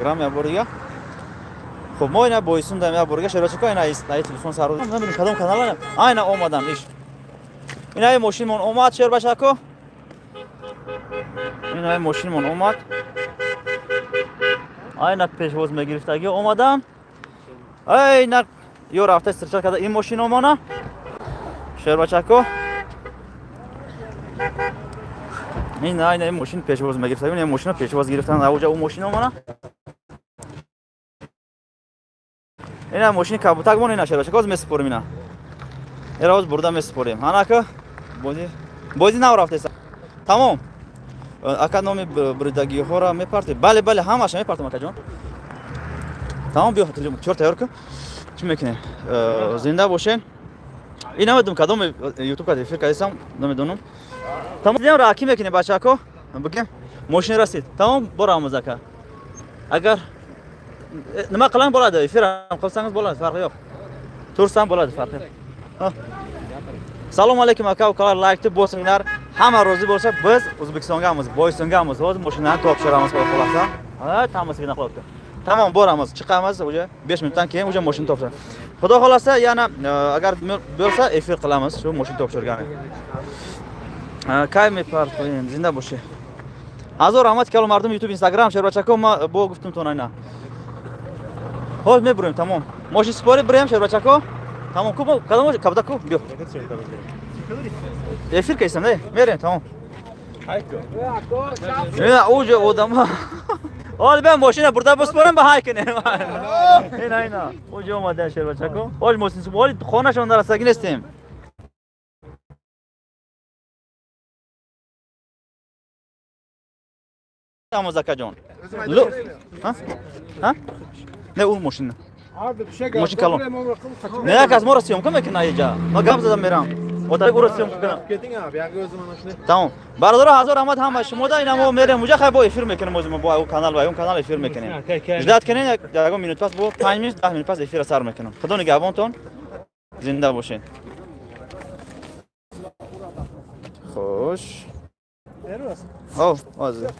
Инстаграм як бор дига. Хуб, мо ина боисундам як бор дига шербачако, ина ай телефон сар намедонам кадом канал, айна омадам иш. Ина ай мошинмон омад, шербачако. Ина ай мошинмон омад. Айна пешвоз мегирифтагӣ омадан. Айна ё рафта встречать карда ин мошин омона. Шербачако. Ин айна ин мошин пешвоз мегирифтагӣ, ин мошина пешвоз гирифтан, ауҷа ӯ мошин омона. Ина мошини кабутак мон, ина шербачако, оз месупорим ина. Ира оз бурда месупорим. Ҳанака бози бози нав рафтеса. Тамом. Ака, номи бридагиҳоро мепартед? Бале, бале, ҳамаша мепартам, акаҷон. Тамом, биё, чор тайёр кун. Чӣ мекунем? Зинда бошен. Ин намедонам кадом ютуб кад эфир кардисам, намедонам. Тамом, дидем раки мекунем, бачако. Бигем, мошин расид. Тамом, борамиз, ака. Агар nima qilang bo'ladi, efir ham qilsangiz bo'ladi, farqi yo'q. Tursam bo'ladi, farqi yo'q. Salom alaykum, aka ukalar, laykni bosinglar. Hamma rozi bo'lsa, biz O'zbekistongamiz, Boysungamiz. Hozir mashinani topshiramiz, xudo xohlasa. Ha, hammasigina qilyapti. Tamom, boramiz, chiqamiz, уже 5 minutdan keyin уже mashina topshiramiz. Xudo xohlasa, yana agar bo'lsa efir qilamiz shu mashina topshirgani. Кай мепартоем, зинда бошед. Ҳазор раҳмат, калон мардум YouTube, Instagram, шербачако, ма бо гуфтум то найна. Ҳоз мебурем, тамом. Мошин супорӣ бурем, шербачако. Тамом, ку кадом кабда ку биё. Эфир кайсам, не? Мерем, тамом. Ина уҷа одама. Ҳол бем мошина бурда боспорем, ба ҳай кунем. Ина ина. Уҷа омада шербачако. Ҳол мошин супорӣ хонашон нарасагӣ нестем. Тамоз, акаҷон. Ҳа? Ҳа? Не, ун мошина. Мошин калон. Не, як аз моро съёмка мекунад иҷа. Ма гап задам мерам. Отак уро съёмка кунам. Keting, buyog'iga o'zim mana shuni. Тамом. Бародаро, ҳазор раҳмат ҳама шумода. Ина мо мерем уҷа, хай бо эфир мекунем озим бо он канал ва он канал эфир мекунем. Ждать кунед, ягон минут пас, бо 5 минут, 10 минут пас эфира сар мекунам. Худо нигаҳбонтон. Зинда бошед. Хуш. О, ҳозир.